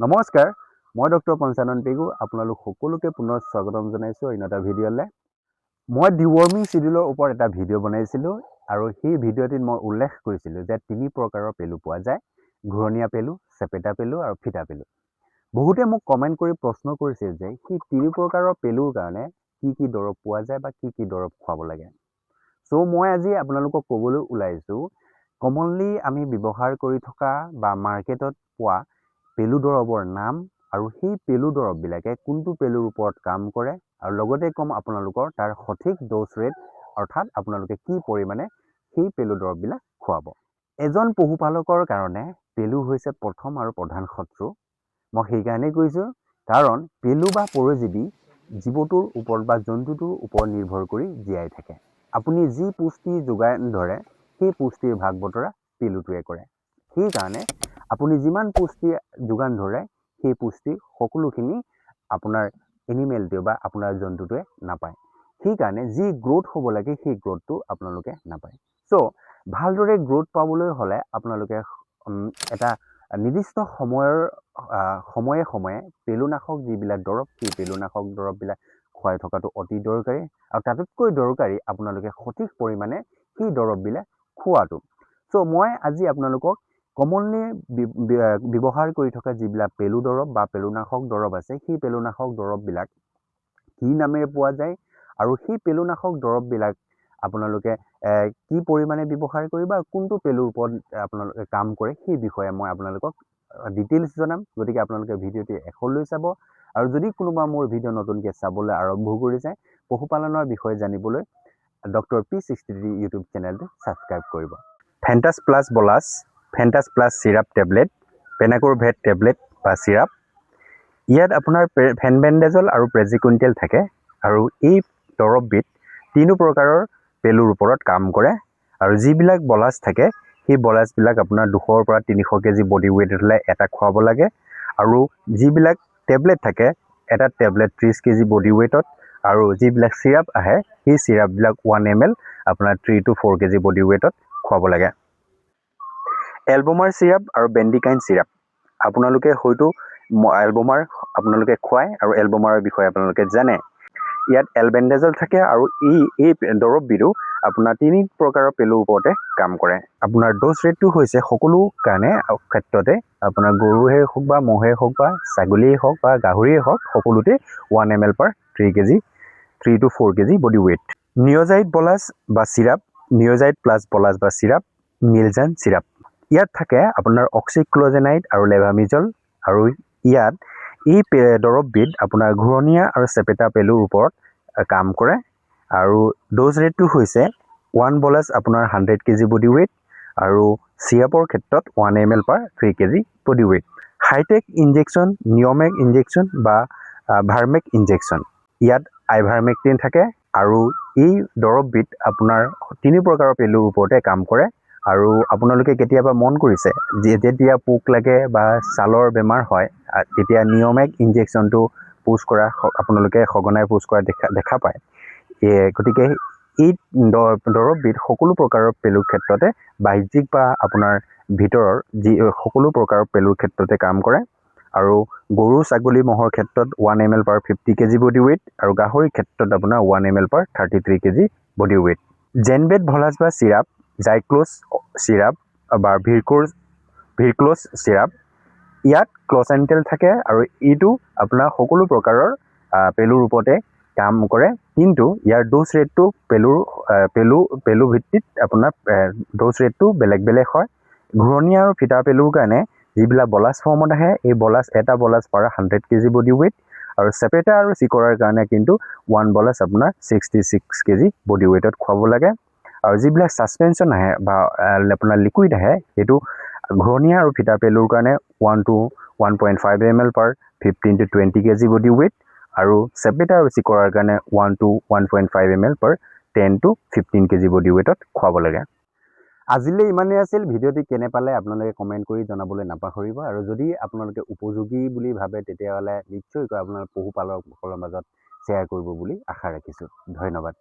নমস্কাৰ, মই ডক্টৰ পঞ্চানন পেগু, আপোনালোক সকলোকে পুনৰ স্বাগতম জনাইছোঁ অন্য এটা ভিডিঅ'লৈ। মই ডিৱৰ্মিং চিডিউলৰ ওপৰত এটা ভিডিঅ' বনাইছিলোঁ আৰু সেই ভিডিঅ'টিত মই উল্লেখ কৰিছিলোঁ যে তিনি প্ৰকাৰৰ পেলু পোৱা যায়: ঘূৰণীয়া পেলু, চেপেটা পেলু আৰু ফিটা পেলু। বহুতে মোক কমেণ্ট কৰি প্ৰশ্ন কৰিছিল যে সেই তিনি প্ৰকাৰৰ পেলুৰ কাৰণে কি কি দৰৱ পোৱা যায় বা কি কি দৰৱ খুৱাব লাগে। চ' মই আজি আপোনালোকক ক'বলৈ ওলাইছোঁ, কমনলি আমি ব্যৱহাৰ কৰি থকা বা মাৰ্কেটত পোৱা পেলু দৰৱৰ নাম আৰু সেই পেলু দৰৱবিলাকে কোনটো পেলুৰ ওপৰত কাম কৰে আৰু লগতে ক'ম আপোনালোকৰ তাৰ সঠিক ড'জ ৰেট, অৰ্থাৎ আপোনালোকে কি পৰিমাণে সেই পেলু দৰৱবিলাক খুৱাব। এজন পশুপালকৰ কাৰণে পেলু হৈছে প্ৰথম আৰু প্ৰধান শত্ৰু। মই সেইকাৰণেই কৈছোঁ, কাৰণ পেলু বা পৰজীৱী জীৱটোৰ ওপৰত বা জন্তুটোৰ ওপৰত নিৰ্ভৰ কৰি জীয়াই থাকে। আপুনি যি পুষ্টি যোগান ধৰে, সেই পুষ্টিৰ ভাগ বতৰা পেলুটোৱে কৰে। সেইকাৰণে আপুনি যিমান পুষ্টি যোগান ধৰে, সেই পুষ্টি সকলোখিনি আপোনাৰ এনিমেলটোৱে বা আপোনাৰ জন্তুটোৱে নাপায়। সেইকাৰণে যি গ্ৰ'থ হ'ব লাগে, সেই গ্ৰ'থটো আপোনালোকে নাপায়। চ' ভালদৰে গ্ৰ'থ পাবলৈ হ'লে আপোনালোকে এটা নিৰ্দিষ্ট সময়ৰ সময়ে সময়ে পেলুনাশক যিবিলাক দৰৱ, সেই পেলুনাশক দৰৱবিলাক খুৱাই থকাটো অতি দৰকাৰী আৰু তাতোতকৈ দৰকাৰী আপোনালোকে সঠিক পৰিমাণে সেই দৰৱবিলাক খোৱাটো। চ' মই আজি আপোনালোকক কমনলি ব্যৱহাৰ কৰি থকা যিবিলাক পেলু দৰৱ বা পেলুনাশক দৰৱ আছে, সেই পেলুনাশক দৰৱবিলাক কি নামেৰে পোৱা যায় আৰু সেই পেলুনাশক দৰৱবিলাক আপোনালোকে কি পৰিমাণে ব্যৱহাৰ কৰিব আৰু কোনটো পেলুৰ ওপৰত আপোনালোকে কাম কৰে, সেই বিষয়ে মই আপোনালোকক ডিটেইলছ জনাম। গতিকে আপোনালোকে ভিডিঅ'টি শেষলৈ চাব আৰু যদি কোনোবা মোৰ ভিডিঅ' নতুনকৈ চাবলৈ আৰম্ভ কৰিছে, পশুপালনৰ বিষয়ে জানিবলৈ ডক্টৰ পি 63 ইউটিউব চেনেলটো ছাবস্ক্ৰাইব কৰিব। Fentas plus bolus, Fentas plus syrup tablet, Panacur vet tablet বা চিৰাপ। ইয়াত আপোনাৰ ফেনবেণ্ডাজল আৰু প্ৰেজিকুইণ্টেল থাকে আৰু এই দৰৱবিধ তিনি প্ৰকাৰৰ পেলুৰ ওপৰত কাম কৰে। আৰু যিবিলাক বলাছ থাকে, সেই বলাছবিলাক আপোনাৰ 200ৰ পৰা 300 কেজি বডি ৱেইট হ'লে এটা খুৱাব লাগে আৰু যিবিলাক টেবলেট থাকে, এটা টেবলেট 30 কেজি বডি ৱেইটত আৰু যিবিলাক চিৰাপ আহে, সেই চিৰাপবিলাক 1 ml আপোনাৰ 3 টু 4 কেজি বডি ৱেইটত খুৱাব লাগে। এলবমাৰ চিৰাপ আৰু বেণ্ডিকাইন চিৰাপ, আপোনালোকে হয়তো এলবমাৰ আপোনালোকে খুৱায় আৰু এলবমাৰৰ বিষয়ে আপোনালোকে জানে। ইয়াত এলবেণ্ডাজল থাকে আৰু এই দৰৱবিধো আপোনাৰ তিনি প্ৰকাৰৰ পেলুৰ ওপৰতে কাম কৰে। আপোনাৰ ড'জ ৰেটটো হৈছে সকলো কাৰণে ক্ষেত্ৰতে, আপোনাৰ গৰুৱে হওক বা ম'হে হওক বা ছাগলীয়ে হওক বা গাহৰিয়ে হওক, সকলোতে 1 ml per 3 kg, 3 to 4 kg body weight। নিঅ'জাইড blouse বা চিৰাপ, নিঅ'জাইড প্লাছ বলাছ বা চিৰাপ, নীলজান চিৰাপ। ইয়াত থাকে আপোনাৰ অক্সিক্লজেনাইড আৰু লেভামিজল আৰু ইয়াত এই দৰৱবিধ আপোনাৰ ঘূৰণীয়া আৰু চেপেটা পেলুৰ ওপৰত কাম কৰে আৰু ড'জ ৰেটটো হৈছে 1 বলাছ আপোনাৰ 100 কেজি বডি ৱেইট আৰু চিৰাপৰ ক্ষেত্ৰত 1 ml per 3 kg body weight। Hi tech injection, নিয়মেক injection বা ভাৰ্মেক ইনজেকশ্যন। ইয়াত আইভাৰমেক্টিন থাকে আৰু এই দৰৱবিধ আপোনাৰ তিনি প্ৰকাৰৰ পেলুৰ ওপৰতে কাম কৰে। আৰু আপোনালোকে কেতিয়াবা মন কৰিছে যে যেতিয়া পোক লাগে বা ছালৰ বেমাৰ হয়, তেতিয়া নিয়মেক ইনজেকশ্যনটো পুছ কৰা আপোনালোকে সঘনাই পুছ কৰা দেখা পায়। গতিকে এই দৰৱবিধ সকলো প্ৰকাৰৰ পেলুৰ ক্ষেত্ৰতে, বাহ্যিক বা আপোনাৰ ভিতৰৰ যি সকলো প্ৰকাৰৰ পেলুৰ ক্ষেত্ৰতে কাম কৰে। আৰু গৰু, ছাগলী, ম'হৰ ক্ষেত্ৰত 1 ml per 50 kg body weight আৰু গাহৰিৰ ক্ষেত্ৰত আপোনাৰ 1 ml per 33 kg body weight। জেনবেট ভলাছ বা চিৰাপ, জাইক্ল'ছ চিৰাপ বা ভিৰক্ল'ছ চিৰাপ। ইয়াত ক্লচেণ্টেল থাকে আৰু এইটো আপোনাৰ সকলো প্ৰকাৰৰ পেলুৰ ওপৰতে কাম কৰে। কিন্তু ইয়াৰ ড'জ ৰেটটো পেলুৰ আহ, পেলু পেলু ভিত্তিত আপোনাৰ ড'জ ৰেটটো বেলেগ বেলেগ হয়। ঘূৰণীয়া আৰু ফিটা পেলুৰ কাৰণে যিবিলাক বলাছ ফৰ্মত আহে, এই বলাছ এটা বলাছ পাৰ 100 কেজি বডি ৱেইট আৰু চেপেটা আৰু চিকৰাৰ কাৰণে কিন্তু 1 বলাছ আপোনাৰ 66 কেজি বডি ৱেইটত খুৱাব লাগে। আৰু যিবিলাক ছাছপেনশ্যন আহে বা আপোনাৰ লিকুইড আহে, সেইটো ঘূৰণীয়া আৰু ফিটা পেলুৰ কাৰণে 1 to 1.5 ml per 15 to 20 kg body weight আৰু চেপেটা আৰু চিকৰাৰ কাৰণে 1 to 1.5 ml per 10 to 15 kg body ৱেইটত খুৱাব লাগে। আজিলৈ ইমানেই আছিল। ভিডিঅ'টি কেনে পালে আপোনালোকে কমেণ্ট কৰি জনাবলৈ নাপাহৰিব আৰু যদি আপোনালোকে উপযোগী বুলি ভাবে, তেতিয়াহ'লে নিশ্চয়কৈ আপোনাৰ পশুপালকসকলৰ মাজত শ্বেয়াৰ কৰিব বুলি আশা ৰাখিছোঁ। ধন্যবাদ।